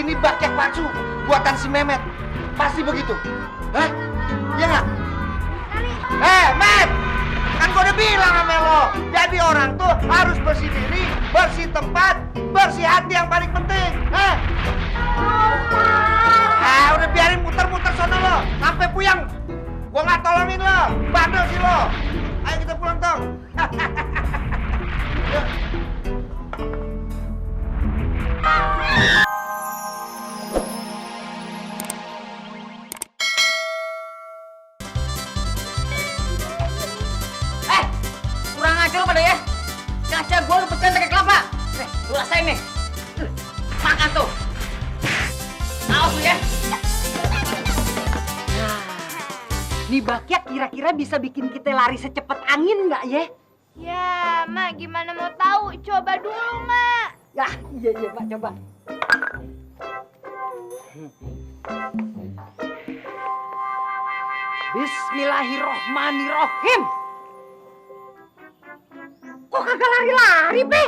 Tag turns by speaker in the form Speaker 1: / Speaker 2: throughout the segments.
Speaker 1: ini bakyak palsu buatan si Mehmet. Pasti begitu. Hah? Iya nggak? Met! Kan gua udah bilang sama lo. Jadi orang tuh harus bersih diri, bersih tempat, bersih hati yang paling penting. Hah? Udah biarin muter-muter sono lo. Sampai puyeng. Gua nggak tolongin lo. Bandel sih lo. Ayo kita pulang, Tong. Yuk.
Speaker 2: Kurang ajar lo pada ya. Kaca gua lu pecahin pakai kelapa. Nih, lu rasain nih. Makan tuh. Awas lu ya.
Speaker 3: Nah, nih bakyak kira-kira bisa bikin kita lari secepat angin nggak ya?
Speaker 4: Ya, Mak, gimana mau tahu? Coba dulu, Mak.
Speaker 3: Ya, iya Mak, coba. Bismillahirrohmanirrohim. Kok kagak lari-lari, Be?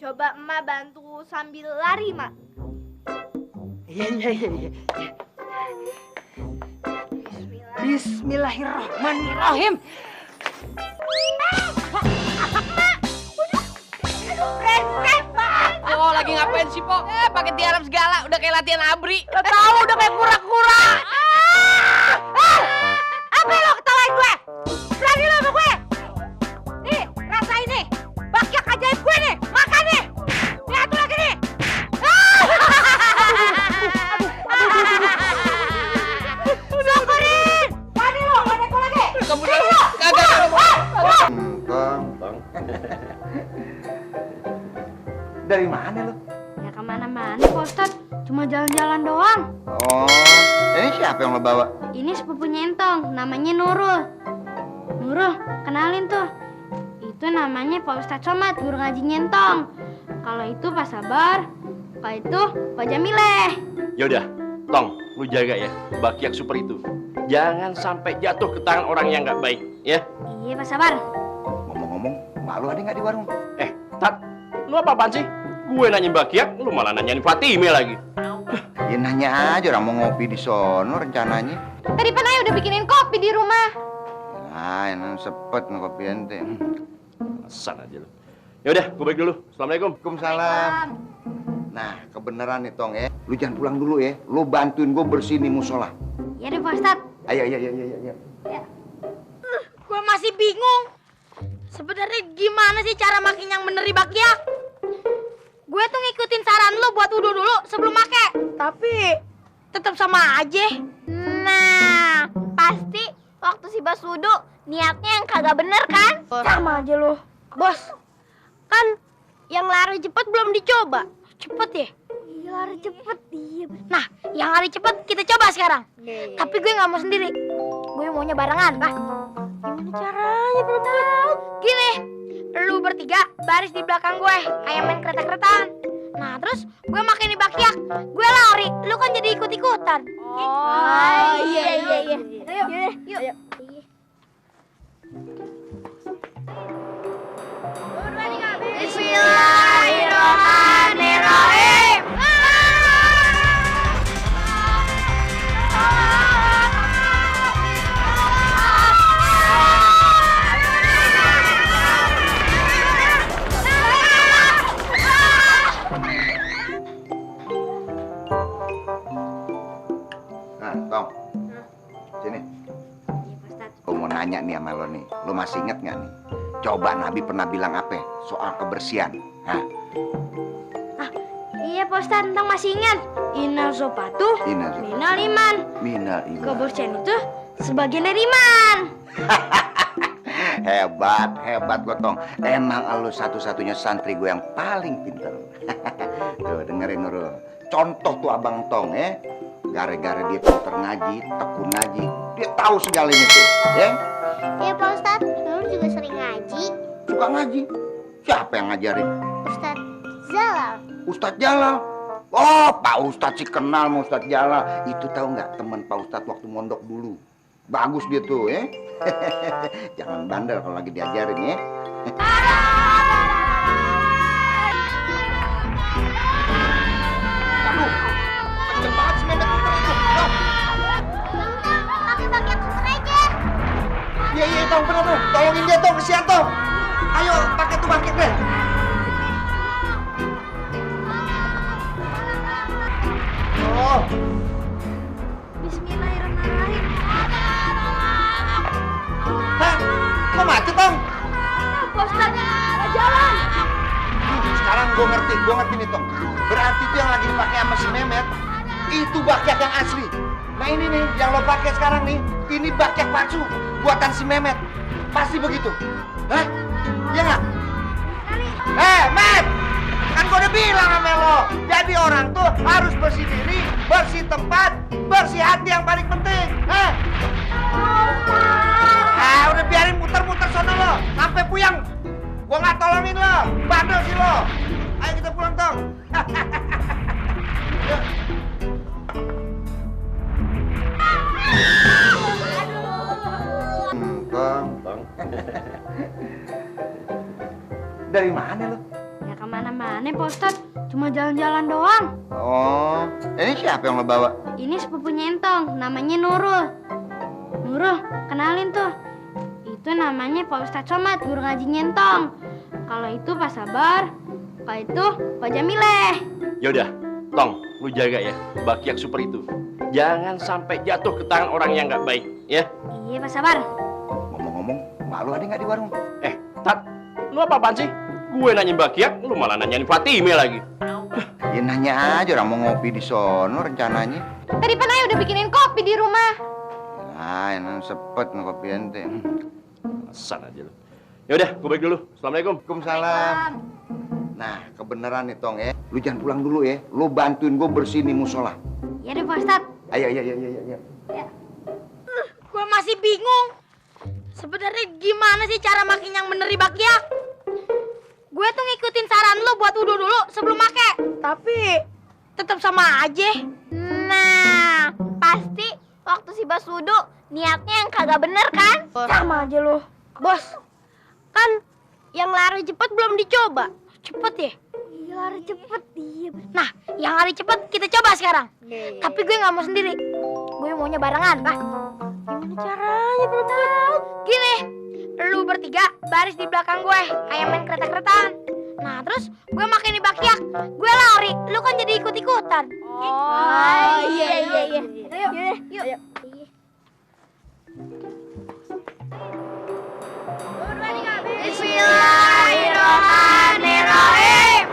Speaker 4: Coba Emak bantu sambil lari, Mak.
Speaker 3: Iya. Bismillahirrohmanirrohim.
Speaker 2: Oh, lagi ngapain sih, Po? Pakai tiarap segala, udah kayak latihan abri.
Speaker 3: Lo tahu udah kayak kura-kura. Apa lo ketawain gue? Berani lo sama gue? Nih, rasain nih. Bakyak ajaib gue nih. Makan nih. Lihat tuh lagi nih. Syukurin. Berani lo, gak neko lagi.
Speaker 2: Kamu kagak.
Speaker 1: Bang. Dari mana lo?
Speaker 4: Ya kemana-mana, Pak Ustadz. Cuma jalan-jalan doang.
Speaker 1: Oh, ini siapa yang lo bawa?
Speaker 4: Ini sepupunya Entong, namanya Nurul. Nurul, kenalin tuh. Itu namanya Pak Ustadz Somad, guru ngajinya Entong. Kalau itu Pak Sabar, kalau itu Pak Jamileh.
Speaker 5: Yaudah, Tong, lu jaga ya, bakyak super itu. Jangan sampai jatuh ke tangan orang yang nggak baik, ya.
Speaker 4: Iya, Pak Sabar.
Speaker 1: Ngomong-ngomong, malu ada nggak di warung?
Speaker 5: Tat, lu apa-apaan sih? Gue nanyain bakyak, lu malah nanyain Fatime lagi.
Speaker 1: Ya nanya aja orang mau ngopi di sono rencananya.
Speaker 4: Tadi Pak Naya udah bikinin kopi di rumah.
Speaker 1: Nah, yang sepet ngopi ente.
Speaker 5: Asal aja lu. Yaudah, gue balik dulu. Assalamualaikum.
Speaker 1: Waalaikumsalam. Nah, kebenaran nih Tong ya. Lu jangan pulang dulu ya. Lu bantuin gue bersihin nih musola.
Speaker 4: Ya deh, Pak Ustadz.
Speaker 1: Ayo.
Speaker 4: Gue masih bingung. Sebenarnya gimana sih cara makin yang bener di bakyak? Gue tuh ngikutin saran lu buat wudhu dulu sebelum make. Tapi tetap sama aja. Nah, pasti waktu si Bas wudhu niatnya yang kagak bener kan? Sama aja lu. Bos, kan yang lari cepet belum dicoba. Cepet ya? Iya, lari cepet. Iya. Nah, yang lari cepet kita coba sekarang. Tapi gue nggak mau sendiri. Gue maunya barengan. Lah, gimana caranya belum tahu? Gini, lu bertiga baris di belakang gue kayak main kereta-keretaan. Nah, terus gue makin di bakyak. Gue lari, lu kan jadi ikut-ikutan. Oh, iya. Yuk. Bismillahirrahmanirrahim.
Speaker 1: Nah, Tong. Sini. Gue mau nanya nih sama lo nih. Lo masih inget nggak nih? Coba Nabi pernah bilang apa soal kebersihan? Hah?
Speaker 4: Iya, Pak Ustadz, Entong masih ingat. Inal sopatu minal iman.
Speaker 1: Minal iman.
Speaker 4: Kebersihan itu sebagian dari iman.
Speaker 1: Hebat Gotong. Emang lu satu-satunya santri gue yang paling pintar. Tuh dengerin Nurul. Contoh tuh Abang Tong ya. Gara-gara dia pintar ngaji, tekun ngaji, dia tahu segalanya tuh, ya?
Speaker 4: Iya, Pak Ustadz, Nurul juga sering ngaji.
Speaker 1: Suka ngaji. Siapa yang ngajarin?
Speaker 4: Ustadz Zalal.
Speaker 1: Ustadz Jalal. Oh, Pak Ustadz sih kenal sama Ustadz Jalal. Itu tahu nggak teman Pak Ustadz waktu mondok dulu. Bagus dia tuh, ya. Jangan bandel kalau lagi diajarin, ya. Aduh. Tong, bener tuh. Tolongin dia, Tong. Kesian, Tong. Ayo, pakai tuh bakit deh. Oh.
Speaker 4: Bismillahirrahmanirrahim.
Speaker 1: Hah? Kok mati, Tong?
Speaker 4: Pak Ustadz, nggak jalan.
Speaker 1: Sekarang gue ngerti nih, Tong. Berarti itu yang lagi dipakai sama si Mehmet, itu bakyak yang asli. Nah ini nih, yang lo pakai sekarang nih, ini bakyak palsu, buatan si Mehmet. Pasti begitu. Hah? Iya nggak? Met! Kan gue udah bilang sama lo, jadi orang tuh harus bersih diri, bersih tempat, bersih hati yang paling penting. Hah? Udah biarin muter-muter sono lo, sampai puyeng. Gua nggak tolongin lo, bandel sih lo. Ayo kita pulang, Tong. Yuk. Tong. Dari mana lo?
Speaker 4: Ya kemana-mana Pak Ustadz, cuma jalan-jalan doang.
Speaker 1: Oh, ini siapa yang lo bawa?
Speaker 4: Ini sepupunya Entong, namanya Nurul. Nurul, kenalin tuh. Itu namanya Pak Ustadz Somad, guru ngaji Entong. Kalau itu Pak Sabar, kalau itu Pak Jamileh.
Speaker 5: Yaudah, Tong, lu jaga ya bakyak super itu. Jangan sampai jatuh ke tangan orang yang nggak baik, ya.
Speaker 4: Iya Pak Sabar.
Speaker 1: Ngomong-ngomong, malu ada nggak di warung?
Speaker 5: Tat, lu apa-apaan sih? Gue nanyain bakyak, lu malah nanyain Fatime lagi.
Speaker 1: Ya nanya aja, orang mau ngopi di sono rencananya.
Speaker 4: Tadi Pak Naya udah bikinin kopi di rumah.
Speaker 1: Ah, yang sepet ngopi ente.
Speaker 5: Alasan aja lu. Yaudah, gue balik dulu. Assalamualaikum.
Speaker 1: Waalaikumsalam. Nah, kebenaran nih, Tong ya. Lu jangan pulang dulu ya. Lu bantuin gue bersihin nih musola.
Speaker 4: Ya deh Pak Ustadz.
Speaker 1: Ayo.
Speaker 4: Gue masih bingung. Sebenarnya gimana sih cara makin yang bener di bakyak? Gue tuh ngikutin saran lu buat wudhu dulu sebelum make. Tapi tetap sama aja. Nah, pasti waktu si Bas wudhu niatnya yang kagak bener kan? Sama aja lu. Bos, kan yang lari cepet belum dicoba. Cepet ya? Iya lari cepet. Iya. Nah, yang lari cepet kita coba sekarang. Tapi gue nggak mau sendiri. Gue maunya barengan. Lah, gimana caranya belum tahu? Gini, lu bertiga baris di belakang gue kayak main kereta-keretaan. Nah, terus gue makin di bakyak. Gue lari, lu kan jadi ikut-ikutan. Oh, iya. Yuk. Bismillahirrahmanirrahim.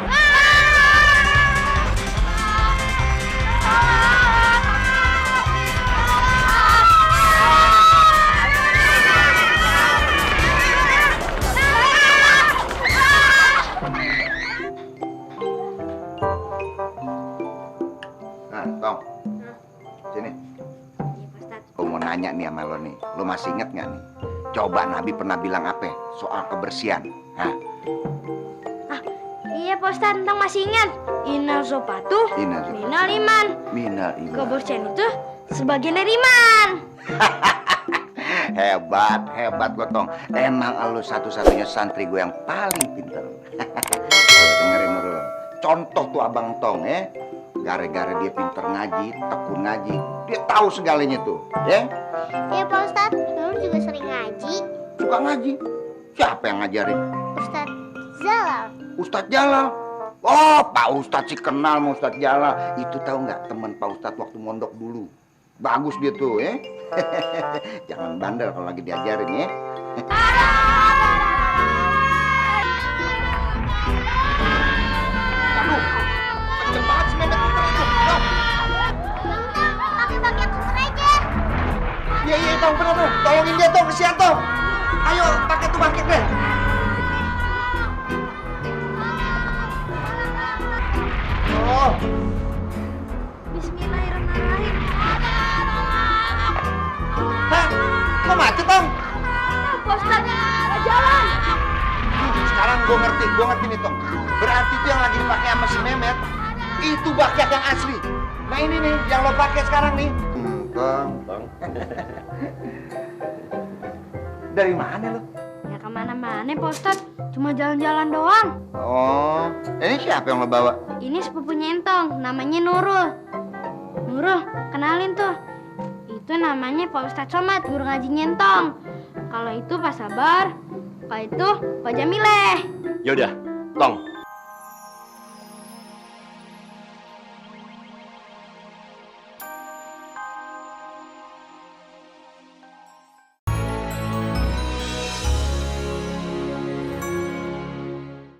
Speaker 1: Nah, Tong. Sini. Gue mau nanya nih sama lo nih. Lo masih inget nggak nih? Coba Nabi pernah bilang apa soal kebersihan? Hah?
Speaker 4: Iya Pak Ustadz, Entong masih ingat. Inal zopatu minal iman. Kebersihan itu sebagian dari iman.
Speaker 1: Hebat Gotong. Emang lo satu-satunya santri gue yang paling pinter. Tuh, dengerin dulu. Contoh tuh Abang Tong ya. Gara-gara dia pinter ngaji, tekun ngaji, dia tahu segalanya tuh, ya?
Speaker 6: Iya Pak Ustadz, Nurul juga sering ngaji.
Speaker 1: Suka ngaji. Siapa yang ngajarin?
Speaker 6: Ustadz Zalal.
Speaker 1: Ustadz Jalal. Oh, Pak Ustadz sih kenal sama Ustadz Jalal. Itu tahu nggak teman Pak Ustadz waktu mondok dulu. Bagus dia tuh, ya. Jangan bandel kalau lagi diajarin, ya. Aduh, kenceng banget sih Mehmet muter itu.
Speaker 6: Pakai bakyak super aja.
Speaker 1: Iya, Tong, bener tuh. Tolongin dia, Tong. Kesian, Tong. Ayo, pakai tuh bakyak deh. Oh.
Speaker 4: Bismillahirrahmanirrahim.
Speaker 1: Hah? Kok mati, Tong?
Speaker 4: Pak Ustadz, nggak jalan.
Speaker 1: Sekarang gue ngerti nih, Tong. Berarti itu yang lagi dipakai sama si Mehmet, itu bakyak yang asli. Nah ini nih, yang lo pakai sekarang nih. Tong. Dari mana lo?
Speaker 4: Ya kemana-mana Pak Ustadz, cuma jalan-jalan doang.
Speaker 1: Oh, ini siapa yang lo bawa?
Speaker 4: Ini sepupunya Entong, namanya Nurul. Nurul, kenalin tuh. Itu namanya Pak Ustadz Somad, guru ngaji Entong. Kalau itu Pak Sabar, kalau itu Pak Jamileh.
Speaker 5: Yaudah, Tong,